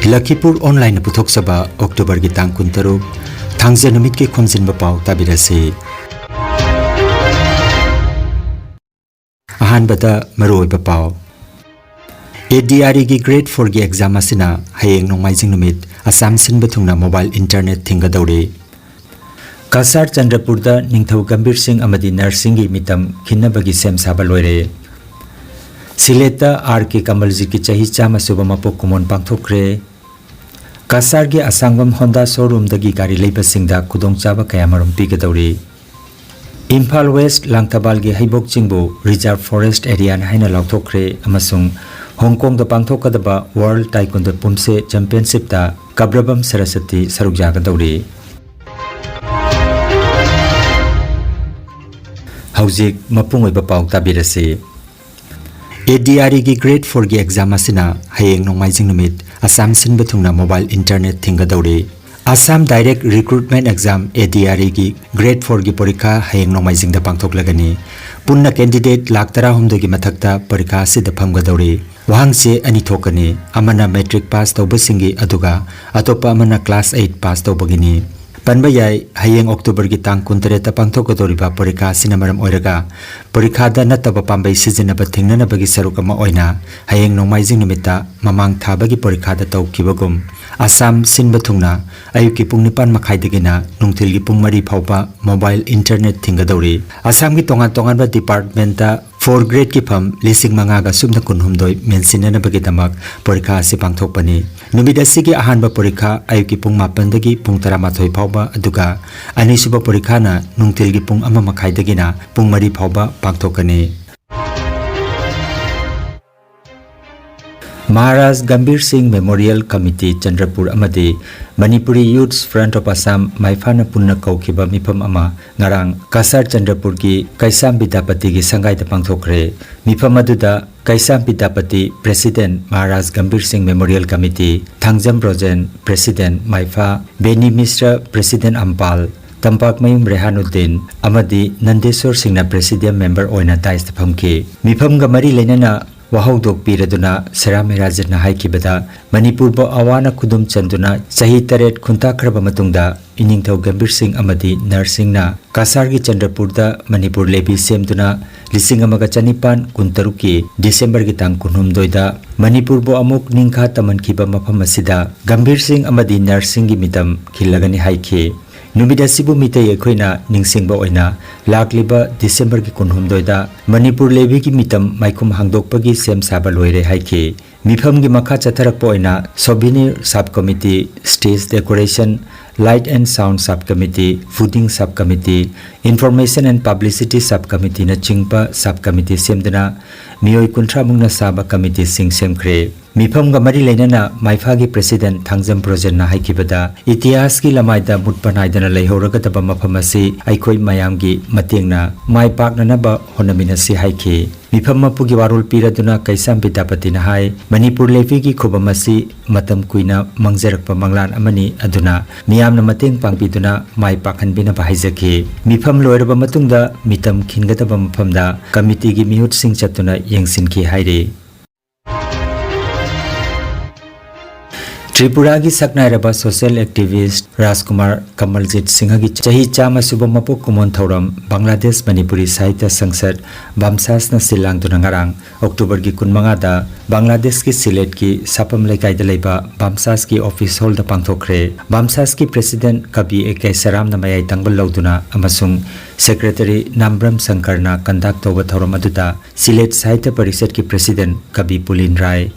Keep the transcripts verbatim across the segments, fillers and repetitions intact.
ꯂꯈꯤꯄꯨꯔ ꯑꯣꯟꯂꯥꯏꯟꯅ ꯄꯨꯊꯣꯛꯆꯕ ꯑꯣꯛꯇꯣꯕꯔꯒꯤ ꯇꯥꯡ ꯀꯨꯟꯇꯔꯨꯛ, ꯊꯥꯡꯖ ꯅꯨꯃꯤꯠꯀꯤ ꯈꯣꯝꯖꯤꯟꯕ ꯄꯥꯎ ꯇꯥꯕꯤꯔꯁꯤ꯫ ꯑꯍꯥꯟꯕꯗ ꯃꯔꯨꯑꯣꯏꯕ ꯄꯥꯎ꯫ ꯑꯦ ꯗꯤ ꯑꯥꯔ ꯏꯒꯤ ꯒ꯭ꯔꯦꯗ ꯐꯣꯔꯒꯤ ꯑꯦꯛꯖꯥꯝ ꯑꯁꯤꯅ ꯍꯌꯦꯡ ꯅꯣꯡꯃꯥꯏꯖꯤꯡ ꯅꯨꯃꯤꯠ ꯑꯁꯥꯝ ꯁꯤꯟꯕ ꯊꯨꯡꯅ ꯃꯣꯕꯥꯏꯜ ꯏꯟꯇꯔꯅꯦꯠ ꯊꯤꯡꯒꯗꯧꯔꯤ꯫ ꯀꯁꯥꯔ ꯆꯟꯗ꯭ꯔꯄꯨꯔꯗ ꯅꯤꯡꯊꯧ ꯒꯝꯚꯤꯔ ꯁꯤꯡ ꯑꯃꯗꯤ ꯅꯔꯁꯤꯡꯒꯤ ꯃꯤꯇꯝ ꯈꯤꯟꯅꯕꯒꯤ ꯁꯦꯝ ꯁꯥꯕ ꯂꯣꯏꯔꯦ꯫ ꯁꯤꯂꯦꯠꯇ ꯑꯥꯔ ꯀꯦ ꯀꯃꯜꯖꯤꯠꯀꯤ ꯆꯍꯤ ꯆꯥꯝꯃ ꯁꯨꯕ ꯃꯄꯣꯛ ꯀꯨꯝꯑꯣꯟ ꯄꯥꯡꯊꯣꯛꯈ꯭ꯔꯦ꯫ ꯀꯁꯥꯔꯒꯤ ꯑꯁꯥꯡꯕꯝ ꯍꯣꯟꯗꯥ ꯁꯣꯔꯨꯝꯗꯒꯤ ꯒꯥꯔꯤ ꯂꯩꯕꯁꯤꯡꯗ ꯈꯨꯗꯣꯡꯆꯥꯕ ꯀꯌꯥꯃꯔꯨꯝ ꯄꯤꯒꯗꯧꯔꯤ꯫ ꯏꯝꯐꯥꯜ ꯋꯦꯁ ꯂꯥꯡꯊꯕꯥꯜꯒꯤ ꯍꯩꯕꯣꯛ ꯆꯤꯡꯕꯨ ꯔꯤꯖꯥꯔꯚ ꯐꯣꯔꯦꯁ꯭ꯠ ꯑꯦꯔꯤꯌꯥ ꯍꯥꯏꯅ ꯂꯥꯎꯊꯣꯛꯈ꯭ꯔꯦ ꯑꯃꯁꯨꯡ ꯍꯣꯡꯀꯣꯡꯗ ꯄꯥꯡꯊꯣꯛꯀꯗꯕ ꯋꯥꯔꯜꯗ ꯇꯥꯏꯀꯨꯟꯗꯣ ꯄꯨꯝꯁꯦ ꯆꯦꯝꯄꯤꯌꯟꯁꯤꯞꯇ ꯀꯕ꯭ꯔꯕꯝ ꯁꯔꯁꯇꯤ ꯁꯔꯨꯛ ꯌꯥꯒꯗꯧꯔꯤ꯫ ꯍꯧꯖꯤꯛ ꯃꯄꯨꯡ ꯑꯣꯏꯕ ꯄꯥꯎ ꯇꯥꯕꯤꯔꯁꯤ꯫ ꯑꯦ ꯗꯤ ꯑꯥꯔ ꯏꯒꯤ ꯒ꯭ꯔꯦꯗ ꯐꯣꯔꯒꯤ ꯑꯦꯛꯖꯥꯝ ꯑꯁꯤꯅ ꯍꯌꯦꯡ ꯅꯣꯡꯃꯥꯏꯖꯤꯡ ꯅꯨꯃꯤꯠ ꯑꯁꯥꯝ ꯁꯤꯟꯕ ꯊꯨꯡꯅ ꯃꯣꯕꯥꯏꯜ ꯏꯟꯇꯔꯅꯦꯠ ꯊꯤꯡꯒꯗꯧꯔꯤ꯫ Assam direct recruitment exam, A D R ꯏꯒꯤ ꯒ꯭ꯔꯦꯗ ꯐꯣꯔꯒꯤ ꯄꯔꯤꯈꯥ ꯍꯌꯦꯡ ꯅꯣꯡꯃꯥꯏꯖꯤꯡꯗ ꯄꯥꯡꯊꯣꯛꯂꯒꯅꯤ꯫ ꯄꯨꯟꯅ ꯀꯦꯟꯗꯤꯗꯦꯠ ꯂꯥꯈ ꯇꯔꯥꯍꯨꯝꯗꯣꯏꯒꯤ ꯃꯊꯛꯇ ꯄꯔꯤꯈꯥ ꯑꯁꯤꯗ ꯐꯝꯒꯗꯧꯔꯤ꯫ ꯋꯥꯍꯪꯆꯦ ꯑꯅꯤ ꯊꯣꯛꯀꯅꯤ, ꯑꯃꯅ ꯃꯦꯇ꯭ꯔꯤꯛ ꯄꯥꯁ ꯇꯧꯕꯁꯤꯡꯒꯤ, ꯑꯗꯨꯒ ꯑꯇꯣꯞꯄ ꯑꯃꯅ ꯀ꯭ꯂꯥꯁ ꯑꯩꯠ ꯄꯥꯁ ꯇꯧꯕꯒꯤꯅꯤ꯫ ꯄꯟꯕ ꯌꯥꯏ, ꯍꯌꯦꯡ ꯑꯣꯛꯇꯣꯕꯔꯒꯤ ꯇꯥꯡ ꯀꯨꯟꯇꯔꯦꯠꯇ ꯄꯥꯡꯊꯣꯛꯀꯗꯧꯔꯤꯕ ꯄꯔꯤꯈꯥ ꯑꯁꯤꯅ ꯃꯔꯝ ꯑꯣꯏꯔꯒ, ꯄꯔꯤꯈꯥꯗ ꯅꯠꯇꯕ ꯄꯥꯝꯕꯩ ꯁꯤꯖꯤꯟꯅꯕ ꯊꯤꯡꯅꯅꯕꯒꯤ ꯁꯔꯨꯛ ꯑꯃ ꯑꯣꯏꯅ ꯍꯌꯦꯡ ꯅꯣꯡꯃꯥꯏꯖꯤꯡ ꯅꯨꯃꯤꯠꯇ ꯃꯃꯥꯡ ꯊꯥꯕꯒꯤ ꯄꯔꯤꯈꯥꯗ ꯇꯧꯈꯤꯕꯒꯨꯝ, ꯑꯁꯥꯝ ꯁꯤꯟꯕ ꯊꯨꯡꯅ ꯑꯌꯨꯛꯀꯤ ꯄꯨꯡ ꯅꯤꯄꯥꯟ ꯃꯈꯥꯏꯗꯒꯤꯅ ꯅꯨꯡꯊꯤꯜꯒꯤ ꯄꯨꯡ ꯃꯔꯤ ꯐꯥꯎꯕ ꯃꯣꯕꯥꯏꯜ ꯏꯟꯇꯔꯅꯦꯠ ꯊꯤꯡꯒꯗꯧꯔꯤ꯫ ꯑꯁꯥꯝꯒꯤ ꯇꯣꯉꯥꯟ ꯇꯣꯉꯥꯟꯕ ꯗꯤꯄꯥꯔꯠꯃꯦꯟꯇ ꯐꯣꯔ ꯒ꯭ꯔꯦꯗꯀꯤ ꯐꯝ ꯂꯤꯁꯤꯡ ꯃꯉꯥꯒ ꯁꯨꯞꯅ ꯀꯨꯟꯍꯨꯝꯗꯣꯏ ꯃꯦꯟꯁꯤꯟꯅꯅꯕꯒꯤꯗꯃꯛ ꯄꯔꯤꯈꯥ ꯑꯁꯤ ꯄꯥꯡꯊꯣꯛꯄꯅꯤ꯫ ꯅꯨꯃꯤꯠ ꯑꯁꯤꯒꯤ ꯑꯍꯥꯟꯕ ꯄꯔꯤꯈꯥ ꯑꯌꯨꯛꯀꯤ ꯄꯨꯡ ꯃꯥꯄꯟꯗꯒꯤ ꯄꯨꯡ ꯇꯔꯥꯃꯥꯊꯣꯏ ꯐꯥꯎꯕ, ꯑꯗꯨꯒ ꯑꯅꯤꯁꯨꯕ ꯄꯔꯤꯈꯥꯅ ꯅꯨꯡꯊꯤꯜꯒꯤ ꯄꯨꯡ ꯑꯃ ꯃꯈꯥꯏꯗꯒꯤꯅ ꯄꯨꯡ ꯃꯔꯤ ꯐꯥꯎꯕ ꯄꯥꯡꯊꯣꯛꯀꯅꯤ꯫ ꯃꯍꯥꯔꯥꯖ ꯒꯝꯚꯤꯔ ꯁꯤꯡ ꯃꯦꯃꯣꯔꯤꯌꯦꯜ ꯀꯃꯤꯇꯤ ꯆꯟꯗ꯭ꯔꯄꯨꯔ ꯑꯃꯗꯤ ꯃꯅꯤꯄꯨꯔꯤ ꯌꯨꯊꯁ ꯐ꯭ꯔꯟꯠ ꯑꯣꯐ ꯑꯁꯥꯝ, ꯃꯥꯏꯐꯥꯅ ꯄꯨꯟꯅ ꯀꯧꯈꯤꯕ ꯃꯤꯐꯝ ꯑꯃ ꯉꯔꯥꯡ ꯀꯁꯥꯔ ꯆꯟꯗ꯭ꯔꯄꯨꯔꯒꯤ ꯀꯩꯁꯥꯝ ꯕꯤꯗ꯭ꯌꯥꯄꯇꯤꯒꯤ ꯁꯪꯒꯥꯏꯗ ꯄꯥꯡꯊꯣꯛꯈ꯭ꯔꯦ꯫ ꯃꯤꯐꯝ ꯑꯗꯨꯗ Keisam Bidyapati, president, Maharaj Gambhir Singh memorial committee, Thangjam Brojen, president, Maipha, Beni Mishra, president, Ampal, Tampakmayum Rehanuddin ꯑꯃꯗꯤ ꯅꯟꯗꯦꯁꯣꯔ ꯁꯤꯡꯅ ꯄ꯭ꯔꯦꯁꯤꯗꯤꯌꯝ ꯃꯦꯝꯕꯔ ꯑꯣꯏꯅ ꯗꯥꯏꯁꯇ ꯐꯝꯈꯤ꯫ ꯃꯤꯐꯝꯒ ꯃꯔꯤ ꯂꯩꯅꯅ ꯋꯥꯍꯧꯗꯣꯛ ꯄꯤꯔꯗꯨꯅ ꯁꯦꯔꯥ ꯃꯦꯔꯥꯖꯟꯅ ꯍꯥꯏꯈꯤꯕꯗ, ꯃꯅꯤꯄꯨꯔꯕꯨ ꯑꯋꯥꯅ ꯈꯨꯗꯨꯝ ꯆꯟꯗꯨꯅ ꯆꯍꯤ ꯇꯔꯦꯠ ꯈꯨꯟꯇꯥꯛꯈ꯭ꯔꯕ ꯃꯇꯨꯡꯗ, ꯏꯅꯤꯡꯊꯧ ꯒꯝꯚꯤꯔ ꯁꯤꯡ ꯑꯃꯗꯤ ꯅꯔ ꯁꯤꯡꯅ ꯀꯁꯥꯔꯒꯤ ꯆꯟꯗ꯭ꯔꯄꯨꯔꯗ ꯃꯅꯤꯄꯨꯔ ꯂꯦꯚꯤ ꯁꯦꯝꯗꯨꯅ, ꯂꯤꯁꯤꯡ ꯑꯃꯒ ꯆꯅꯤꯄꯥꯟ ꯀꯨꯟꯇꯔꯨꯛꯀꯤ ꯗꯤꯁꯦꯝꯕꯔꯒꯤ ꯇꯥꯡ ꯀꯨꯟꯍꯨꯝꯗꯣꯏꯗ ꯃꯅꯤꯄꯨꯔꯕꯨ ꯑꯃꯨꯛ ꯅꯤꯡꯈꯥ ꯇꯝꯍꯟꯈꯤꯕ ꯃꯐꯝ ꯑꯁꯤꯗ, ꯒꯝꯚꯤꯔ ꯁꯤꯡ ꯑꯃꯗꯤ ꯅꯔ ꯁꯤꯡꯒꯤ ꯃꯤꯇꯝ ꯈꯤꯜꯂꯒꯅꯤ ꯍꯥꯏꯈꯤ꯫ ꯅꯨꯃꯤꯠ ꯑꯁꯤꯕꯨ ꯃꯤꯇꯩ ꯑꯩꯈꯣꯏꯅ ꯅꯤꯡꯁꯤꯡꯕ ꯑꯣꯏꯅ, ꯂꯥꯛꯂꯤꯕ ꯗꯤꯁꯦꯝꯕꯔꯒꯤ ꯀꯨꯟꯍꯨꯝꯗꯣꯏꯗ ꯃꯅꯤꯄꯨꯔ ꯂꯦꯚꯤꯒꯤ ꯃꯤꯇꯝ ꯃꯥꯏꯈꯨꯝ ꯍꯥꯡꯗꯣꯛꯄꯒꯤ ꯁꯦꯝ ꯁꯥꯕ ꯂꯣꯏꯔꯦ ꯍꯥꯏꯈꯤ꯫ ꯃꯤꯐꯝꯒꯤ ꯃꯈꯥ ꯆꯠꯊꯔꯛꯄ ꯑꯣꯏꯅ, Souvenir Sub Committee, Stage Decoration, Light and Sound Sub Committee, Fooding Sub Committee, Information and Publicity Sub Committeeꯅꯆꯤꯡꯕ sub committee ꯁꯦꯝꯗꯨꯅ, ꯃꯤꯑꯣꯏ ꯀꯨꯟꯊ꯭ꯔꯥ ꯃꯨꯛꯅ ꯁꯥꯕ committeeꯁꯤꯡ ꯁꯦꯝꯈ꯭ꯔꯦ꯫ ꯃꯤꯐꯝꯒ ꯃꯔꯤ ꯂꯩꯅꯅ ꯃꯥꯏꯐꯥꯒꯤ president ꯊꯥꯡꯖꯝ ꯕ꯭ꯔꯣꯖꯦꯟꯅ ꯍꯥꯏꯈꯤꯕꯗ, ꯏꯇꯤꯍꯥꯁꯀꯤ ꯂꯃꯥꯏꯗ ꯃꯨꯠꯄ ꯅꯥꯏꯗꯅ ꯂꯩꯍꯧꯔꯒꯗꯕ ꯃꯐꯝ ꯑꯁꯤ ꯑꯩꯈꯣꯏ ꯃꯌꯥꯝꯒꯤ ꯃꯇꯦꯡꯅ ꯃꯥꯏ ꯄꯥꯛꯅꯅꯕ ꯍꯣꯠꯅꯃꯤꯟꯅꯁꯤ ꯍꯥꯏꯈꯤ꯫ ꯃꯤꯐꯝ ꯃꯄꯨꯒꯤ ꯋꯥꯔꯣꯜ ꯄꯤꯔꯗꯨꯅ ꯀꯩꯁꯥꯝ ꯕꯤꯗ꯭ꯌꯥꯄꯇꯤꯅ ꯍꯥꯏ, ꯃꯅꯤꯄꯨꯔ ꯂꯦꯚꯤꯒꯤ ꯈꯨꯕꯝ ꯑꯁꯤ ꯃꯇꯝ ꯀꯨꯏꯅ ꯃꯥꯡꯖꯔꯛꯄ ꯃꯪꯂꯥꯟ ꯑꯃꯅꯤ, ꯑꯗꯨꯅ ꯃꯤꯌꯥꯝꯅ ꯃꯇꯦꯡ ꯄꯥꯡꯕꯤꯗꯨꯅ ꯃꯥꯏ ꯄꯥꯛꯍꯟꯕꯤꯅꯕ ꯍꯥꯏꯖꯈꯤ꯫ ꯃꯤꯐꯝ ꯂꯣꯏꯔꯕ ꯃꯇꯨꯡꯗ ꯃꯤꯇꯝ ꯈꯤꯟꯒꯗꯕ ꯃꯐꯝꯗ committeeꯒꯤ ꯃꯤꯍꯨꯠꯁꯤꯡ ꯆꯠꯇꯨꯅ ꯌꯦꯡꯁꯤꯟꯈꯤ ꯍꯥꯏꯔꯤ꯫ ꯇ꯭ꯔꯤꯄꯨꯔꯥꯒꯤ ꯁꯛꯅꯥꯏꯔꯕ social activist ꯔꯥꯖꯀꯨꯃꯥꯔ ꯀꯃꯜꯖꯤꯠ ꯁꯤꯡꯍꯒꯤ ꯆꯍꯤ ꯆꯥꯝꯃ ꯁꯨꯕ ꯃꯄꯣꯛ ꯀꯨꯝꯑꯣꯟ ꯊꯧꯔꯝ ꯕꯪꯒ꯭ꯂꯥꯗꯦꯁ ꯃꯅꯤꯄꯨꯔꯤ ꯁꯥꯍꯤꯇ꯭ꯌ ꯁꯪꯁꯠ, ꯕꯥꯝꯁꯥꯁꯅ ꯁꯤꯜ ꯂꯥꯡꯗꯨꯅ ꯉꯔꯥꯡ ꯑꯣꯛꯇꯣꯕꯔꯒꯤ ꯀꯨꯟꯃꯉꯥꯗ ꯕꯪꯒ꯭ꯂꯥꯗꯦꯁꯀꯤ ꯁꯤꯂꯦꯠꯀꯤ ꯁꯥꯄꯝ ꯂꯩꯀꯥꯏꯗ ꯂꯩꯕ ꯕꯥꯝꯁꯥꯁꯀꯤ office hallꯗ ꯄꯥꯡꯊꯣꯛꯈ꯭ꯔꯦ꯫ ꯕꯥꯝꯁꯥꯁꯀꯤ president ꯀꯕꯤ ꯑꯦ ꯀꯦ ꯁꯦꯔꯥꯝꯅ ꯃꯌꯥꯏ ꯇꯪꯕ ꯂꯧꯗꯨꯅ ꯑꯃꯁꯨꯡ secretary ꯅꯥꯝꯕ꯭ꯔꯝ ꯁꯪꯀꯔꯅ conduct ꯇꯧꯕ ꯊꯧꯔꯝ ꯑꯗꯨꯗ ꯁꯤꯂꯦꯠ ꯁꯥꯍꯤꯇ꯭ꯌ ꯄꯔꯤꯁꯠꯀꯤ president ꯀꯕꯤ ꯄꯨꯂꯤꯟ ꯔꯥꯏ,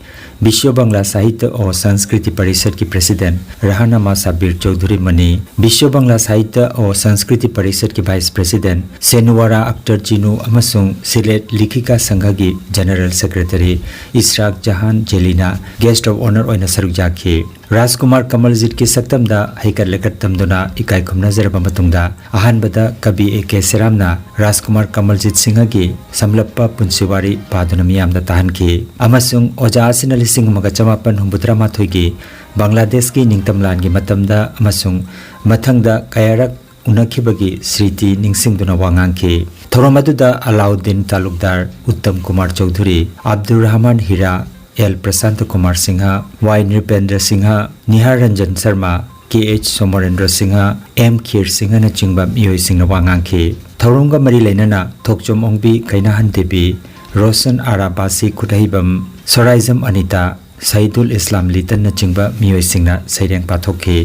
ꯕꯤꯁ꯭ꯋ ꯕꯪꯒ꯭ꯂꯥ ꯁꯥꯍꯤꯇ꯭ꯌ ꯑꯣ ꯁꯪꯁꯀ꯭ꯔꯤꯇꯤ ꯄꯔꯤꯁꯠꯀꯤ president ꯔꯍꯥꯅꯃꯥ ꯁꯥꯕꯤꯔ ꯆꯧꯙꯨꯔꯤ ꯃꯅꯤ, ꯕꯤꯁ꯭ꯋ ꯕꯪꯒ꯭ꯂꯥ ꯁꯥꯍꯤꯇ꯭ꯌ ꯑꯣ ꯁꯪꯁꯀ꯭ꯔꯤꯇꯤ ꯄꯔꯤꯁꯠꯀꯤ vice president ꯁꯦꯅꯨꯋꯥꯔꯥ ꯑꯛꯇꯔ ꯆꯤꯅꯨ ꯑꯃꯁꯨꯡ ꯁꯤꯂꯦꯠ ꯂꯤꯈꯤꯀꯥ ꯁꯪꯘꯒꯤ general secretary ꯏꯁ꯭ꯔꯥꯛ Jahan ꯖꯦꯂꯤꯅ guest of honour ꯑꯣꯏꯅ ꯁꯔꯨꯛ ꯌꯥꯈꯤ꯫ ꯔꯥꯖꯀꯨꯃꯥꯔ ꯀꯃꯜꯖꯤꯠꯀꯤ ꯁꯛꯇꯝꯗ ꯍꯩꯀꯠ ꯂꯩꯀꯠ ꯇꯝꯗꯨꯅ ꯏꯀꯥꯏ ꯈꯨꯝꯅꯖꯔꯕ ꯃꯇꯨꯡꯗ, ꯑꯍꯥꯟꯕꯗ ꯀꯕꯤ ꯑꯦ ꯀꯦ ꯁꯦꯔꯥꯝꯅ ꯔꯥꯖꯀꯨꯃꯥꯔ ꯀꯃꯜꯖꯤꯠ ꯁꯤꯡꯍꯒꯤ ꯁꯝꯂꯞꯄ ꯄꯨꯟꯁꯤ ꯋꯥꯔꯤ ꯄꯥꯗꯨꯅ ꯃꯤꯌꯥꯝꯗ ꯇꯥꯍꯟꯈꯤ, ꯑꯃꯁꯨꯡ ꯑꯣꯖꯥ ꯑꯁꯤꯅ ꯂꯤꯁꯤꯡ ꯑꯃꯒ ꯆꯃꯥꯄꯟ ꯍꯨꯝꯐꯨꯇꯔꯥ ꯃꯥꯊꯣꯏꯒꯤ ꯕꯪꯒ꯭ꯂꯥꯗꯦꯁꯀꯤ ꯅꯤꯡꯇꯝ ꯂꯥꯟꯒꯤ ꯃꯇꯝꯗ ꯑꯃꯁꯨꯡ ꯃꯊꯪꯗ ꯀꯌꯥꯔꯛ ꯎꯅꯈꯤꯕꯒꯤ ꯁ꯭ꯔꯤꯇꯤ ꯅꯤꯡꯁꯤꯡꯗꯨꯅ ꯋꯥ ꯉꯥꯡꯈꯤ꯫ ꯊꯧꯔꯝ ꯑꯗꯨꯗ ꯑꯂꯥꯎꯗꯤꯟ ꯇꯥꯂꯨꯛꯗꯥꯔ, ꯎꯠꯇꯝ ꯀꯨꯃꯥꯔ ꯆꯧꯙꯨꯔꯤ, ꯑꯕꯗꯨꯔ ꯔꯍꯃꯥꯟ ꯍꯤꯔꯥ, ꯑꯦꯜ ꯄ꯭ꯔꯁꯥꯟꯇ ꯀꯨꯃꯥꯔ ꯁꯤꯡꯍ, ꯋꯥꯏ ꯅ꯭ꯔꯤꯄꯦꯟꯗ꯭ꯔ ꯁꯤꯡꯍ, ꯅꯤꯍꯥꯔ ꯔꯟꯖꯟ ꯁꯔꯃ, ꯀꯦ ꯑꯩꯆ ꯁꯣꯃꯣꯔꯦꯟꯗ꯭ꯔ ꯁꯤꯡꯍ, ꯑꯦꯝ ꯈꯤꯔ ꯁꯤꯡꯍꯅꯆꯤꯡꯕ ꯃꯤꯑꯣꯏꯁꯤꯡꯅ ꯋꯥ ꯉꯥꯡꯈꯤ꯫ ꯊꯧꯔꯝꯒ ꯃꯔꯤ ꯂꯩꯅꯅ ꯊꯣꯛꯆꯣꯝ ꯑꯣꯡꯕꯤ, ꯀꯩꯅꯥꯍꯟ ꯗꯦꯕꯤ, ꯔꯣꯁꯟ ꯑꯥꯔꯥ ꯕꯥꯁꯤ ꯈꯨꯠꯍꯩꯕꯝ, ꯁꯣꯔꯥꯏꯖꯝ ꯑꯅꯤꯇꯥ, ꯁꯍꯤꯗꯨꯜ ꯏꯁꯂꯥꯝ ꯂꯤꯇꯟꯅꯆꯤꯡꯕ ꯃꯤꯑꯣꯏꯁꯤꯡꯅ ꯁꯩꯔꯦꯡ ꯄꯥꯊꯣꯛꯈꯤ꯫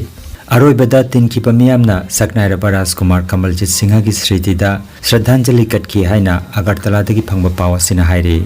ꯑꯔꯣꯏꯕꯗ ꯇꯤꯟꯈꯤꯕ ꯃꯤꯌꯥꯝꯅ ꯁꯛꯅꯥꯏꯔꯕ ꯔꯥꯖꯀꯨꯃꯥꯔ ꯀꯃꯜꯖꯤꯠ ꯁꯤꯡꯍꯒꯤ ꯁ꯭ꯔꯤꯇꯤꯗ ꯁ꯭ꯔꯗꯥꯟꯖꯂꯤ ꯀꯠꯈꯤ ꯍꯥꯏꯅ ꯑꯒꯔꯇꯂꯥꯗꯒꯤ ꯐꯪꯕ ꯄꯥꯎ ꯑꯁꯤꯅ ꯍꯥꯏꯔꯤ꯫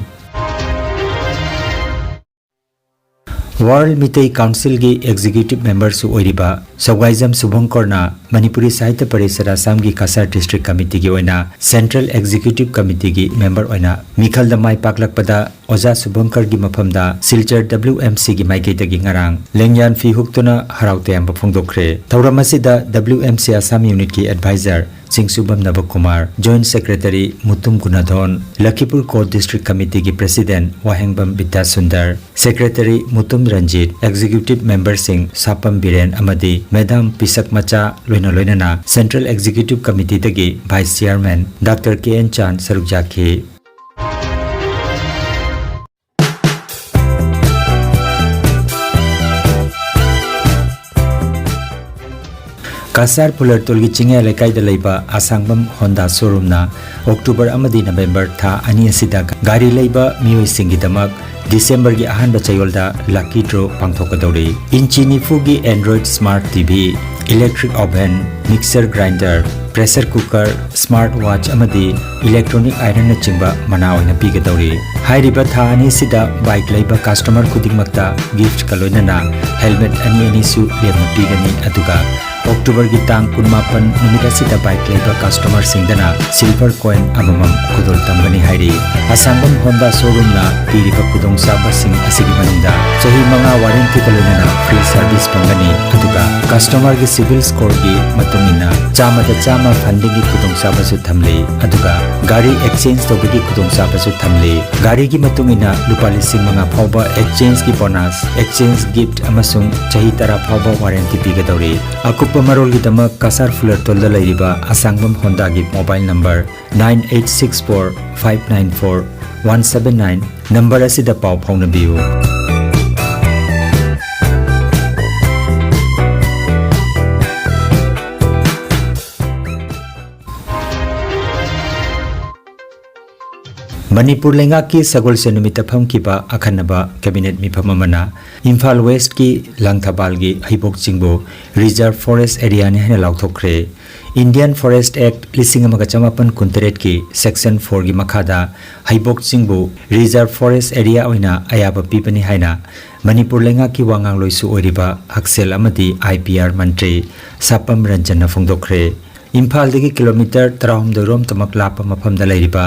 ꯋꯥꯔꯜ ꯃꯤꯇꯩ ꯀꯥꯎꯟꯁꯤꯜꯒꯤ ꯑꯦꯛꯖꯤꯀ꯭ꯌꯨꯇꯤꯚ ꯃꯦꯝꯕꯔꯁꯨ ꯑꯣꯏꯔꯤꯕ ꯁꯧꯒꯥꯏꯖꯝ ꯁꯨꯚꯪꯀꯔꯅ ꯃꯅꯤꯄꯨꯔꯤ ꯁꯥꯍꯤꯇ꯭ꯌ ꯄꯔꯤꯁꯠ ꯑꯁꯥꯝꯒꯤ ꯀꯁꯥꯔ ꯗꯤꯁꯇ꯭ꯔꯤꯛ ꯀꯃꯤꯇꯤꯒꯤ ꯑꯣꯏꯅ ꯁꯦꯟꯇ꯭ꯔꯦꯜ ꯑꯦꯛꯖꯤꯀ꯭ꯌꯨꯇꯤꯚ ꯀꯃꯤꯇꯤꯒꯤ ꯃꯦꯝꯕꯔ ꯑꯣꯏꯅ ꯃꯤꯈꯜꯗ ꯃꯥꯏ ꯄꯥꯛꯂꯛꯄꯗ ꯑꯣꯖꯥ ꯁꯨꯚꯪꯀꯔꯒꯤ ꯃꯐꯝꯗ ꯁꯤꯜꯆꯔ ꯗꯕ꯭ꯂꯤꯎ ꯑꯦꯝ ꯁꯤꯒꯤ ꯃꯥꯏꯀꯩꯗꯒꯤ ꯉꯔꯥꯡ ꯂꯦꯡꯌꯥꯟ ꯐꯤ ꯍꯨꯛꯇꯨꯅ ꯍꯔꯥꯎ ꯇꯌꯥꯝꯕ ꯐꯣꯡꯗꯣꯛꯈ꯭ꯔꯦ꯫ ꯊꯧꯔꯝ ꯑꯁꯤꯗ ꯗꯕ꯭ꯂꯤꯎ ꯑꯦꯝ ꯁꯤ ꯑꯁꯥꯝ ꯌꯨꯅꯤꯠꯀꯤ advisor Chingsubam Nabakumar, joint secretary Mutum Gunadhon, Lakhipur court district ꯀꯃꯤꯇꯤꯒꯤ president Wahengbam Bidyasundar, secretary Mutum Ranjit, executive ꯃꯦꯝꯕꯔꯁꯤꯡ ꯁꯥꯄꯝ ꯕꯤꯔꯦꯟ ꯑꯃꯗꯤ ꯃꯦꯗꯥꯝ ꯄꯤꯁꯛ ꯃꯆꯥ ꯂꯣꯏꯅ ꯂꯣꯏꯅꯅ ꯁꯦꯟꯇ꯭ꯔꯦꯜ ꯑꯦꯛꯖꯤꯀ꯭ꯌꯨꯇꯤꯚ ꯀꯃꯤꯇꯤꯗꯒꯤ vice chairman doctor K N Chan ꯁꯔꯨꯛ ꯌꯥꯈꯤ꯫ ꯀꯁꯥꯔ ꯐꯨꯂꯔꯇꯣꯜꯒꯤ ꯆꯤꯡꯌꯥ ꯂꯩꯀꯥꯏꯗ ꯂꯩꯕ ꯑꯁꯥꯡꯕꯝ ꯍꯣꯟꯗꯥ ꯁꯣꯔꯨꯝꯅ ꯑꯣꯛꯇꯣꯕꯔ ꯑꯃꯗꯤ ꯅꯕꯦꯝꯕꯔ ꯊꯥ ꯑꯅꯤ ꯑꯁꯤꯗ ꯒꯥꯔꯤ ꯂꯩꯕ ꯃꯤꯑꯣꯏꯁꯤꯡꯒꯤꯗꯃꯛ ꯗꯤꯁꯦꯝꯕꯔꯒꯤ ꯑꯍꯥꯟꯕ ꯆꯌꯣꯜꯗ ꯂꯛꯀꯤ ꯗ꯭ꯔꯣ ꯄꯥꯡꯊꯣꯛꯀꯗꯧꯔꯤ꯫ ꯏꯟꯆꯤ ꯅꯤꯐꯨꯒꯤ Android Smart T V, electric oven, mixer grinder, pressure cooker, smart watch ꯑꯃꯗꯤ electronic ironꯅꯆꯤꯡꯕ ꯃꯅꯥ ꯑꯣꯏꯅ ꯄꯤꯒꯗꯧꯔꯤ꯫ ꯍꯥꯏꯔꯤꯕ ꯊꯥ ꯑꯅꯤꯁꯤꯗ ꯕꯥꯏꯛ ꯂꯩꯕ ꯀꯁꯇꯃꯔ ꯈꯨꯗꯤꯡꯃꯛꯇ ꯒꯤꯐꯠꯀ ꯂꯣꯏꯅꯅ ꯍꯦꯜꯃꯦꯠ ꯑꯅꯤ ꯑꯅꯤꯁꯨ ꯂꯦꯝꯅ ꯄꯤꯒꯅꯤ꯫ ꯑꯗꯨꯒ ꯑꯣꯛꯇꯣꯕꯔꯒꯤ ꯇꯥꯡ ꯀꯨꯟꯃꯥꯄꯟ ꯅꯨꯃꯤꯠ ꯑꯁꯤꯗ ꯕꯥꯏꯛ ꯂꯩꯕ ꯀꯁꯇꯃꯔꯁꯤꯡꯗꯅ ꯁꯤꯜꯚꯔ ꯀꯣꯏꯟ ꯑꯃꯃꯝ ꯈꯨꯗꯣꯜ ꯇꯝꯒꯅꯤ ꯍꯥꯏꯔꯤ꯫ ꯑꯁꯥꯡꯕꯝ ꯍꯣꯟꯗꯥ ꯁꯣꯔꯨꯝꯅ ꯄꯤꯔꯤꯕ ꯈꯨꯗꯣꯡꯆꯥꯕꯁꯤꯡ ꯑꯁꯤꯒꯤ ꯃꯅꯨꯡꯗ ꯆꯍꯤ ꯃꯉꯥ ꯋꯥꯔꯦꯟꯇꯤꯒ ꯂꯣꯏꯅꯅ ꯐ꯭ꯔꯤ ꯁꯔꯚꯤꯁ ꯐꯪꯒꯅꯤ꯫ ꯑꯗꯨꯒ ꯀꯁꯇꯃꯔꯒꯤ ꯁꯤꯚꯤꯜ ꯁ꯭ꯀꯣꯔꯒꯤ ꯃꯇꯨꯡ ꯏꯟꯅ ꯆꯥꯝꯃꯗ ꯆꯥꯝꯃ ꯐꯟꯗꯤꯡꯒꯤ ꯈꯨꯗꯣꯡꯆꯥꯕꯁꯨ ꯊꯝꯂꯤ꯫ ꯑꯗꯨꯒ ꯒꯥꯔꯤ ꯑꯦꯛꯁꯆꯦꯟꯖ ꯇꯧꯕꯒꯤ ꯈꯨꯗꯣꯡꯆꯥꯕꯁꯨ ꯊꯝꯂꯤ꯫ ꯒꯥꯔꯤꯒꯤ ꯃꯇꯨꯡ ꯏꯟꯅ ꯂꯨꯄꯥ ꯂꯤꯁꯤꯡ ꯃꯉꯥ ꯐꯥꯎꯕ ꯑꯦꯛꯁꯆꯦꯟꯖꯒꯤ ꯕꯣꯅꯁ, ꯑꯦꯛꯁꯆꯦꯟꯖ ꯒꯤꯐꯠ ꯑꯃꯁꯨꯡ ꯆꯍꯤ ꯇꯔꯥ ꯐꯥꯎꯕ ꯋꯥꯔꯦꯟꯇꯤ ꯄꯤꯒꯗꯧꯔꯤ꯫ ꯑꯀꯨꯞꯄ ꯑꯀꯨꯞꯄ ꯃꯔꯣꯜꯒꯤꯗꯃꯛ ꯀꯁꯥꯔ ꯐꯨꯂꯔꯇꯣꯜꯗ ꯂꯩꯔꯤꯕ ꯑꯁꯥꯡꯕꯝ ꯍꯣꯟꯗꯥꯒꯤ mobile number nine eight six four five nine four one seven nine number ꯑꯁꯤꯗ ꯄꯥꯎ ꯐꯥꯎꯅꯕꯤꯌꯨ꯫ ꯃꯅꯤꯄꯨꯔ ꯂꯩꯉꯥꯛꯀꯤ ꯁꯒꯣꯜꯁꯦꯟ ꯅꯨꯃꯤꯠꯇ ꯐꯝꯈꯤꯕ ꯑꯈꯟꯅꯕ cabinet ꯃꯤꯐꯝ ꯑꯃꯅ ꯏꯝꯐꯥꯜ Westꯀꯤ ꯂꯪꯊꯕꯥꯜꯒꯤ ꯍꯩꯕꯣꯛ ꯆꯤꯡꯕꯨ Reserve Forest Areaꯅꯤ ꯍꯥꯏꯅ ꯂꯥꯎꯊꯣꯛꯈ꯭ꯔꯦ꯫ Indian Forest Act ꯂꯤꯁꯤꯡ ꯑꯃꯒ ꯆꯃꯥꯄꯟ ꯀꯨꯟꯇꯔꯦꯠꯀꯤ Section fourꯒꯤ ꯃꯈꯥꯗ ꯍꯩꯕꯣꯛ ꯆꯤꯡꯕꯨ Reserve Forest Area ꯑꯣꯏꯅ ꯑꯌꯥꯕ ꯄꯤꯕꯅꯤ ꯍꯥꯏꯅ ꯃꯅꯤꯄꯨꯔ ꯂꯩꯉꯥꯛꯀꯤ ꯋꯥ ꯉꯥꯡꯂꯣꯏꯁꯨ ꯑꯣꯏꯔꯤꯕ ꯍꯛꯁꯦꯜ ꯑꯃꯗꯤ IPR ꯃꯟꯇ꯭ꯔꯤ ꯁꯥꯄꯝ ꯔꯟꯖꯟꯅ ꯐꯣꯡꯗꯣꯛꯈ꯭ꯔꯦ꯫ ꯏꯝꯐꯥꯜꯗꯒꯤ kilometre ꯇꯔꯥꯍꯨꯝꯗꯣꯏ ꯔꯣꯝꯇꯃꯛ ꯂꯥꯞꯄ ꯃꯐꯝꯗ ꯂꯩꯔꯤꯕ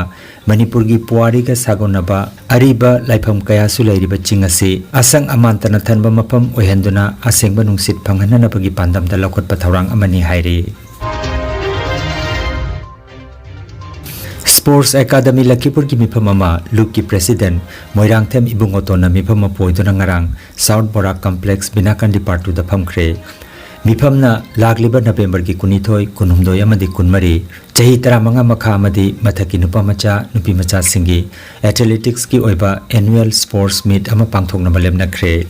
ꯃꯅꯤꯄꯨꯔꯒꯤ ꯄꯨꯋꯥꯔꯤꯒ ꯁꯥꯒꯣꯟꯅꯕ ꯑꯔꯤꯕ ꯂꯥꯏꯐꯝ ꯀꯌꯥꯁꯨ ꯂꯩꯔꯤꯕ ꯆꯤꯡ ꯑꯁꯤ ꯑꯁꯪ ꯑꯃꯥꯟꯇꯅ ꯊꯟꯕ ꯃꯐꯝ ꯑꯣꯏꯍꯟꯗꯨꯅ ꯑꯁꯦꯡꯕ ꯅꯨꯡꯁꯤꯠ ꯐꯪꯍꯟꯅꯅꯕꯒꯤ ꯄꯥꯟꯗꯝꯗ ꯂꯧꯈꯠꯄ ꯊꯧꯔꯥꯡ ꯑꯃꯅꯤ ꯍꯥꯏꯔꯤ꯫ Sports Academy ꯂꯈꯤꯄꯨꯔꯒꯤ ꯃꯤꯐꯝ ꯑꯃ ꯂꯨꯞꯀꯤ President ꯃꯣꯏꯔꯥꯡꯊꯦꯝ ꯏꯕꯨꯡꯉꯣꯇꯣꯟꯅ ꯃꯤꯐꯝ ꯃꯄꯨ ꯑꯣꯏꯗꯨꯅ ꯉꯔꯥꯡ South Borak Complex ꯕꯤꯅꯥꯀꯥꯟꯗꯤ Part twoꯗ ꯐꯝꯈ꯭ꯔꯦ꯫ ꯃꯤꯐꯝꯅ ꯂꯥꯛꯂꯤꯕ Novemberꯒꯤ ꯀꯨꯟꯅꯤꯊꯣꯏ, ꯀꯨꯟꯍꯨꯝꯗꯣꯏ ꯑꯃꯗꯤ ꯀꯨꯟꯃꯔꯤ, ꯆꯍꯤ ꯇꯔꯥꯃꯉꯥ ꯃꯈꯥ ꯑꯃꯗꯤ ꯃꯊꯛꯀꯤ ꯅꯨꯄꯥ ꯃꯆꯥ, ꯅꯨꯄꯤ ꯃꯆꯥꯁꯤꯡꯒꯤ athleticsꯀꯤ ꯑꯣꯏꯕ annual sports meet ꯑꯃ ꯄꯥꯡꯊꯣꯛꯅꯕ ꯂꯦꯞꯅꯈ꯭ꯔꯦ꯫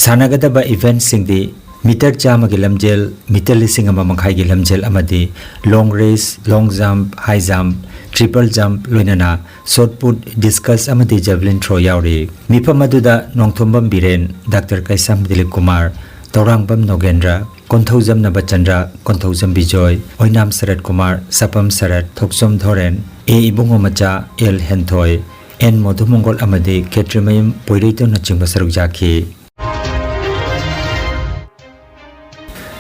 ꯁꯥꯟꯅꯒꯗꯕ eventꯁꯤꯡꯗꯤ meter ꯆꯥꯝꯃꯒꯤ ꯂꯝꯖꯦꯜ, meter ꯂꯤꯁꯤꯡ ꯑꯃ ꯃꯈꯥꯏꯒꯤ ꯂꯝꯖꯦꯜ ꯑꯃꯗꯤ long race, long jump, high jump, triple jump ꯂꯣꯏꯅꯅ shot put, discus ꯑꯃꯗꯤ javelin throw ꯌꯥꯎꯔꯤ꯫ ꯃꯤꯐꯝ ꯑꯗꯨꯗ ꯅꯣꯡꯊꯣꯝꯕꯝ ꯕꯤꯔꯦꯟ, Doctor ꯀꯩꯁꯥꯝ ꯗꯤꯂꯤꯞ ꯀꯨꯃꯥꯔ, ꯇꯧꯔꯥꯡꯕꯝ ꯅꯣꯒꯦꯟꯗ꯭ꯔ, ꯀꯣꯟꯊꯧꯖꯝ ꯅꯕꯆꯟꯗ꯭ꯔ, ꯀꯣꯟꯊꯧꯖꯝ ꯕꯤꯖꯣꯏ, ꯑꯣꯏꯅꯥꯝ ꯁꯔꯠ ꯀꯨꯃꯥꯔ, ꯁꯥꯄꯝ ꯁꯔꯠ, ꯊꯣꯛꯆꯣꯝ ꯙꯣꯔꯦꯟ, ꯑꯦ ꯏꯕꯨꯡꯉꯣ ꯃꯆꯥ, ꯑꯦꯜ ꯍꯦꯟꯊꯣꯏ, ꯑꯦꯟ ꯃꯣꯙꯨꯃꯪꯒꯣꯜ ꯑꯃꯗꯤ ꯈꯦꯇ꯭ꯔꯤꯃꯌꯨꯝ ꯄꯣꯏꯔꯩꯇꯣꯟꯅꯆꯤꯡꯕ ꯁꯔꯨꯛ ꯌꯥꯈꯤ꯫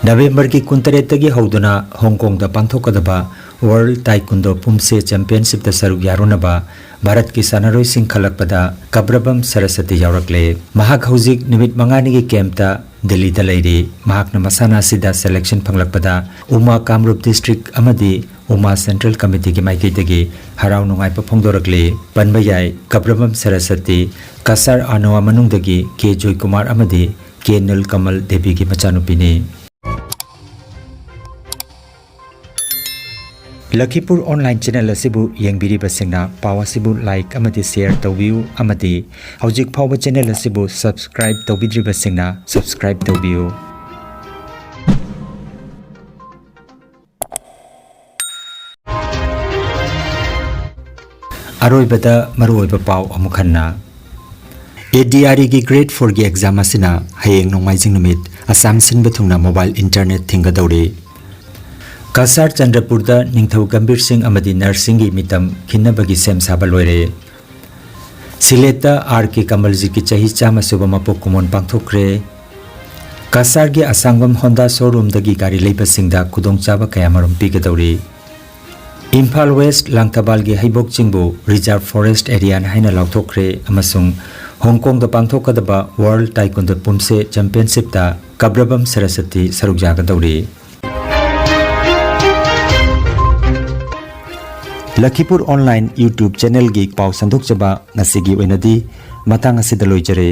Novemberꯒꯤ ꯀꯨꯟꯇꯔꯦꯠꯇꯒꯤ ꯍꯧꯗꯨꯅ ꯍꯣꯡꯀꯣꯡꯗ ꯄꯥꯡꯊꯣꯛꯀꯗꯕ World Taekwondo ꯄꯨꯝꯁꯦ Championshipꯇ ꯁꯔꯨꯛ ꯌꯥꯔꯨꯅꯕ ꯚꯥꯔꯠꯀꯤ ꯁꯥꯟꯅꯔꯣꯏꯁꯤꯡ ꯈꯜꯂꯛꯄꯗ ꯀꯕ꯭ꯔꯕꯝ ꯁꯔꯁꯇꯤ ꯌꯥꯎꯔꯛꯂꯦ꯫ ꯃꯍꯥꯛ ꯍꯧꯖꯤꯛ ꯅꯨꯃꯤꯠ ꯃꯉꯥꯅꯤꯒꯤ campꯇ ꯗꯤꯜꯂꯤꯗ ꯂꯩꯔꯤ꯫ ꯃꯍꯥꯛꯅ ꯃꯁꯥꯟꯅ ꯑꯁꯤꯗ selection ꯐꯪꯂꯛꯄꯗ ꯎꯃꯥ ꯀꯥꯝꯔꯨꯞ district ꯑꯃꯗꯤ ꯎꯃꯥ Central Committeeꯒꯤ ꯃꯥꯏꯀꯩꯗꯒꯤ ꯍꯔꯥꯎ ꯅꯨꯡꯉꯥꯏꯕ ꯐꯣꯡꯗꯣꯔꯛꯂꯤ꯫ ꯄꯟꯕ ꯌꯥꯏ, ꯀꯕ꯭ꯔꯕꯝ ꯁꯔꯁꯇꯤ ꯀꯁꯥꯔ ꯑꯥꯅꯣꯋꯥ ꯃꯅꯨꯡꯗꯒꯤ ꯀꯦ ꯖꯣꯏꯀꯨꯃꯥꯔ ꯑꯃꯗꯤ ꯀꯦ ꯅꯤꯜꯀꯃꯜ ꯗꯦꯕꯤꯒꯤ ꯃꯆꯥꯅꯨꯄꯤꯅꯤ꯫ ꯂꯈꯤꯄꯨꯔ ꯑꯣꯟꯂꯥꯏꯟ ꯆꯦꯅꯦꯜ ꯑꯁꯤꯕꯨ ꯌꯦꯡꯕꯤꯔꯤꯕꯁꯤꯡꯅ ꯄꯥꯎ ꯑꯁꯤꯕꯨ ꯂꯥꯏꯛ ꯑꯃꯗꯤ ꯁꯦꯌꯔ ꯇꯧꯕꯤꯌꯨ ꯑꯃꯗꯤ ꯍꯧꯖꯤꯛ ꯐꯥꯎꯕ ꯆꯦꯅꯦꯜ ꯑꯁꯤꯕꯨ ꯁꯕꯁꯀ꯭ꯔꯥꯏꯕ ꯇꯧꯕꯤꯗ꯭ꯔꯤꯕꯁꯤꯡꯅ ꯁꯕꯁꯀ꯭ꯔꯥꯏꯕ ꯇꯧꯕꯤꯌꯨ꯫ ꯑꯔꯣꯏꯕꯗ ꯃꯔꯨꯑꯣꯏꯕ ꯄꯥꯎ ꯑꯃꯨꯛ ꯍꯟꯅ꯫ ꯑꯦ ꯗꯤ ꯑꯥꯔ ꯏꯒꯤ ꯒ꯭ꯔꯦꯗ ꯐꯣꯔꯒꯤ ꯑꯦꯛꯖꯥꯝ ꯑꯁꯤꯅ ꯍꯌꯦꯡ ꯅꯣꯡꯃꯥꯏꯖꯤꯡ ꯅꯨꯃꯤꯠ ꯑꯁꯥꯝ ꯁꯤꯟꯕ ꯊꯨꯡꯅ ꯃꯣꯕꯥꯏꯜ ꯏꯟꯇꯔꯅꯦꯠ ꯊꯤꯡꯒꯗꯧꯔꯤ꯫ ꯀꯁꯥꯔ ꯆꯟꯗ꯭ꯔꯄꯨꯔꯗ ꯅꯤꯡꯊꯧ ꯒꯝꯚꯤꯔ ꯁꯤꯡ ꯑꯃꯗꯤ ꯅꯔꯁꯤꯡꯒꯤ ꯃꯤꯇꯝ ꯈꯤꯟꯅꯕꯒꯤ ꯁꯦꯝ ꯁꯥꯕ ꯂꯣꯏꯔꯦ꯫ ꯁꯤꯂꯦꯠꯇ ꯑꯥꯔ ꯀꯦ ꯀꯃꯜꯖꯤꯠꯀꯤ ꯆꯍꯤ ꯆꯥꯝꯃ ꯁꯨꯕ ꯃꯄꯣꯛ ꯀꯨꯝꯑꯣꯟ ꯄꯥꯡꯊꯣꯛꯈ꯭ꯔꯦ꯫ ꯀꯁꯥꯔꯒꯤ ꯑꯁꯥꯡꯕꯝ ꯍꯣꯟꯗꯥ ꯁꯣꯔꯨꯝꯗꯒꯤ ꯒꯥꯔꯤ ꯂꯩꯕꯁꯤꯡꯗ ꯈꯨꯗꯣꯡꯆꯥꯕ ꯀꯌꯥꯃꯔꯨꯝ ꯄꯤꯒꯗꯧꯔꯤ꯫ ꯏꯝꯐꯥꯜ ꯋꯦꯁ ꯂꯥꯡꯊꯕꯥꯜꯒꯤ ꯍꯩꯕꯣꯛ ꯆꯤꯡꯕꯨ ꯔꯤꯖꯥꯔꯚ ꯐꯣꯔꯦꯁ꯭ꯠ ꯑꯦꯔꯤꯌꯥꯅꯤ ꯍꯥꯏꯅ ꯂꯥꯎꯊꯣꯛꯈ꯭ꯔꯦ ꯑꯃꯁꯨꯡ ꯍꯣꯡꯀꯣꯡꯗ ꯄꯥꯡꯊꯣꯛꯀꯗꯕ ꯋꯥꯔꯜꯗ ꯇꯥꯏꯀꯨꯟꯗꯣ ꯄꯨꯝꯁꯦ ꯆꯦꯝꯄꯤꯌꯟꯁꯤꯞꯇ ꯀꯕ꯭ꯔꯕꯝ ꯁꯔꯁꯇꯤ ꯁꯔꯨꯛ ꯌꯥꯒꯗꯧꯔꯤ꯫ ꯂꯈꯤꯄꯨꯔ ꯑꯣꯟꯂꯥꯏꯟ YouTube ꯆꯦꯅꯦꯜꯒꯤ ꯄꯥꯎ ꯁꯟꯗꯣꯛꯆꯕ ꯉꯁꯤꯒꯤ ꯑꯣꯏꯅꯗꯤ ꯃꯇꯥꯡ ꯑꯁꯤꯗ ꯂꯣꯏꯖꯔꯦ꯫